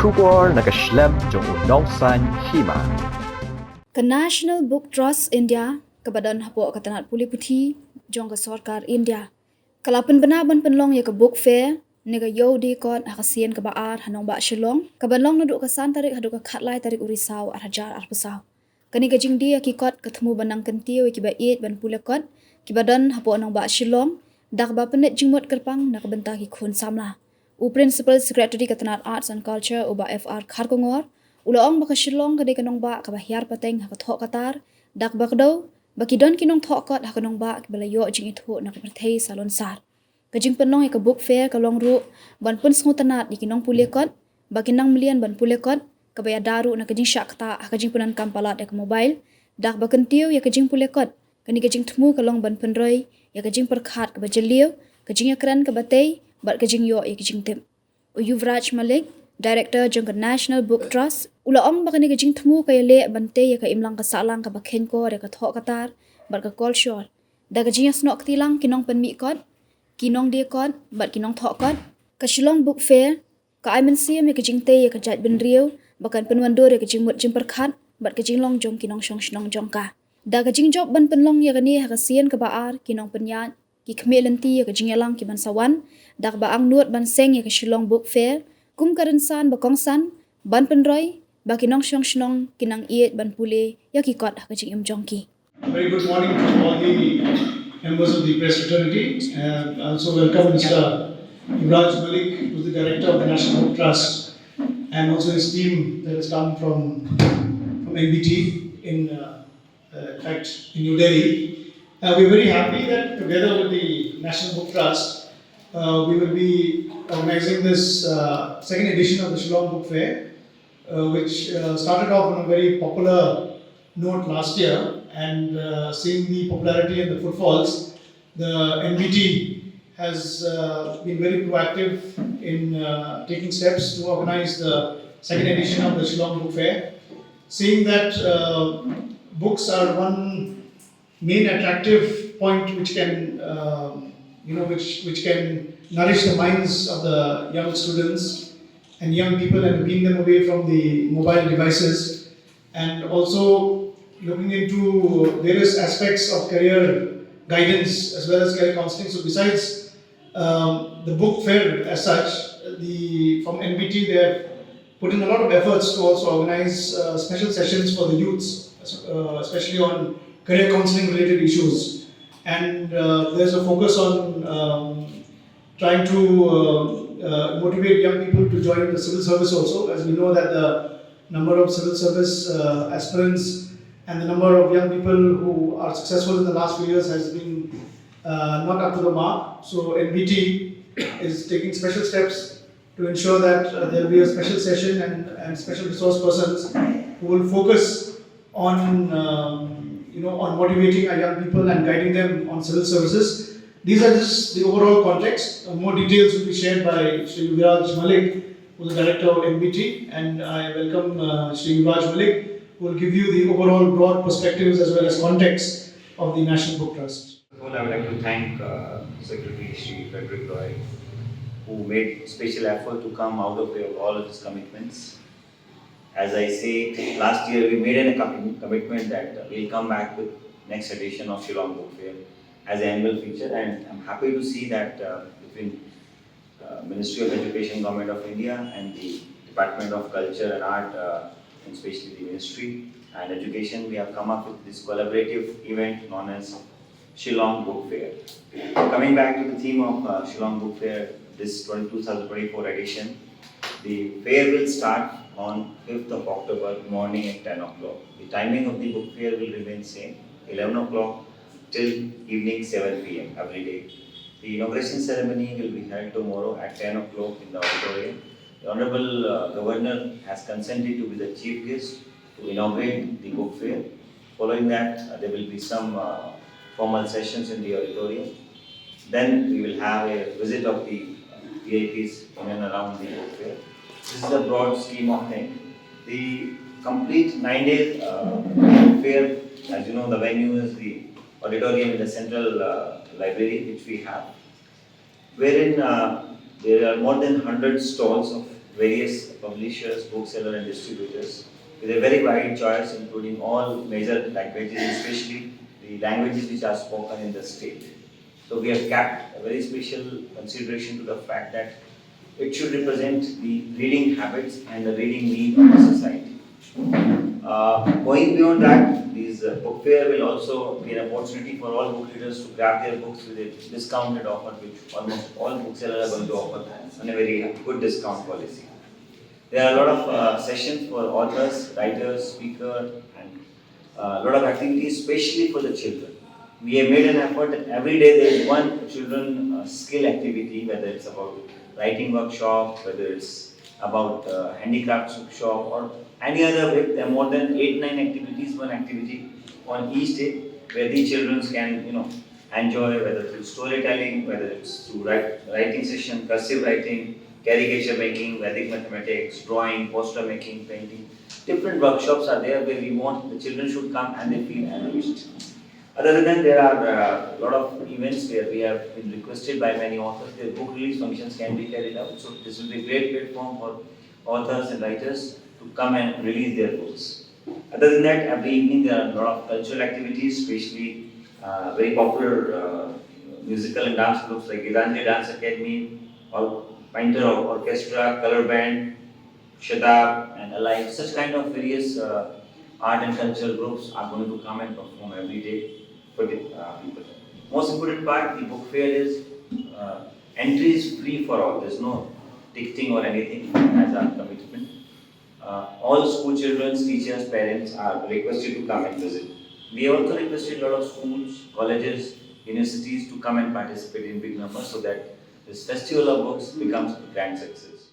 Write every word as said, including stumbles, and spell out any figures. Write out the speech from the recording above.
Khubor na ka shlem jong u nongsan hima. Ka National Book Trust India, kaba don hapoh ka tnat pule puthi jong ka sorkar India, ka la pynbna ban pynlong ïa ka Book Fair, ne ka Ïew Diekot ha ka sien kaba ar ha nongbah Shillong, kaban long naduh ka san tarik haduh ka khatlai tarik u Risaw ar hajar arphew saw. Kane ka jingdie ïa ki kot ka thmu ban nang kyntiew ïa kiba ïeit ban pule kot, kiba don hapoh nongbah Shillong, da kaba pynleit jingmut kyrpang na ka bynta ki khun samla. U Principal Secretary ka tnat Arts and Culture, u Bah F R Kharkongor, u la ong ba ka Shillong ka dei ka nongbah kaba hiar pateng ha ka thoh ka tar, da kaba kdew ba ki don ki nongthoh kot ha ka nongbah kiba la ïoh jingithuh na ka pyrthei salon sar. Ka jingpynlong ïa ka Book Fair ka long ruh ban pynsngewtynnad ïa ki nongpule kot ba kin nang mlien ban pule kot, kaba ïada ruh na ka jingshah ktah ha ka jingpyndonkam palat ïa ka mobile, da kaba kyntiew ïa ka jingpule kot. Kane ka jingthmu ka long ban pynroi ïa ka jingpyrkhat kaba jylliew, ka jingïakren kaba tei, bad ka jingïoh ïa ka jingtip. U Yuvraj Malik, Director jong ka National Book Trust, u la ong ba kane ka jingthmu ka ïaleh ban tei ïa ka imlang ka sahlang kaba kheiñkor ïa ka thoh ka tar bad ka kolshor, da ka jingïasnoh kti lang ki nongpynmih kot, ki nongdie kot bad ki nongthoh kot. Ka Shillong Book Fair ka ai mynsiem ïa ka jingtei ïa ka jaitbynriew, ba kan pynwandur ïa ka jingmut jingpyrkhat bad ka jinglong jong ki nongshong shnong jong ka. Da ka jingjop ban pynlong ïa kane ha ka sien kaba ar, ki nongpynïaid ki khmih lynti ïa ka jingïalang kiban sa wan, da kaba angnud ban seng ïa ka Shillong Book Fair kum ka rynsan ba kongsan ban pynroi ba ki nongshong shnong kin nang ïeit ban pule ïa ki kot ha ka jingim jong ki. A very good morning to all the members of the press fraternity. Uh, I also welcome Mister Yuvraj Malik, who's the director of the National Book Trust, and also his team that has come from, from N B T in, uh, uh, in fact, in New Delhi. Uh, we're very happy that together with the National Book Trust, uh, we will be organizing this, uh, second edition of the Shillong Book Fair, uh, which, uh, started off on a very popular note last year, and, uh, seeing the popularity and the footfalls, the N B T has, uh, been very proactive in, uh, taking steps to organize the second edition of the Shillong Book Fair. Seeing that, uh, books are one main attractive point which can, um, you know, which, which can nourish the minds of the young students and young people and wean them away from the mobile devices, and also looking into various aspects of career guidance as well as career counseling. So besides, um, the book fair as such, the, from N B T, they have put in a lot of efforts to also organize, uh, special sessions for the youths, uh, especially on career counseling related issues. And, uh, there's a focus on, um, trying to, uh, uh, motivate young people to join the civil service also, as we know that the number of civil service, uh, aspirants and the number of young people who are successful in the last few years has been, uh, not up to the mark. So N B T is taking special steps to ensure that, uh, there'll be a special session and, and special resource persons who will focus on, um, you know, on motivating our young people and guiding them on civil services. These are just the overall context. Uh, more details will be shared by Shri Yuvraj Malik, who's the director of N B T, and I welcome, uh, Shri Yuvraj Malik, who will give you the overall broad perspectives as well as context of the National Book Trust. First of all, I would like to thank, uh, Secretary Shri Frederick Roy, who made special effort to come out of way of all of his commitments. As I say, last year we made a com-, commitment that, uh, we'll come back with next edition of Shillong Book Fair as an annual feature, and I'm happy to see that, uh, between, uh, Ministry of Education, Government of India, and the Department of Culture and Art, uh, and especially the Ministry and Education, we have come up with this collaborative event known as Shillong Book Fair. Coming back to the theme of, uh, Shillong Book Fair, this twenty, two thousand twenty-four edition, the fair will start on fifth of October morning at ten o'clock. The timing of the book fair will remain same, eleven o'clock till evening seven p m every day. The inauguration ceremony will be held tomorrow at ten o'clock in the auditorium. The Honorable, uh, Governor has consented to be the chief guest to inaugurate the book fair. Following that, uh, there will be some, uh, formal sessions in the auditorium. Then we will have a visit of the, uh, V I Ps in and around the book fair. This is the broad scheme of thing. The complete nine-day, uh, book fair, as you know, the venue is the auditorium in the central, uh, library which we have, wherein, uh, there are more than hundred stalls of various publishers, booksellers, and distributors with a very wide choice, including all major languages, especially the languages which are spoken in the state. So we have kept a very special consideration to the fact that it should represent the reading habits and the reading need of the society. Uh, going beyond that, this uh, book fair will also be an opportunity for all book readers to grab their books with a discounted offer, which almost all booksellers are going to offer on a very good discount policy. There are a lot of uh, sessions for authors, writers, speakers, and a lot of activities, especially for the children. We have made an effort that every day there is one children uh, skill activity, whether it's about writing workshop, whether it's about uh, handicraft workshop, or any other way. There are more than eight, nine activities, one activity on each day, where the children can, you know, enjoy, whether through storytelling, whether it's through write, writing session, cursive writing, caricature making, Vedic mathematics, drawing, poster making, painting. Different workshops are there where we want the children should come and they feel enriched. Other than that, there are a uh, lot of events where we have been requested by many authors their book release functions can be carried out. So this will be a great platform for authors and writers to come and release their books. Other than that, every evening there are a lot of cultural activities, especially uh, very popular uh, musical and dance groups like Gitanjali Dance Academy, or Painter Orchestra, Color Band, Shatab, and alike. Such kind of various uh, art and cultural groups are going to come and perform every day for the uh, people. Most important part, the book fair is uh, entry is free for all. There's no ticketing or anything as our commitment. Uh, all school children, teachers, parents are requested to come and visit. We also requested a lot of schools, colleges, universities to come and participate in big numbers so that this festival of books becomes a grand success.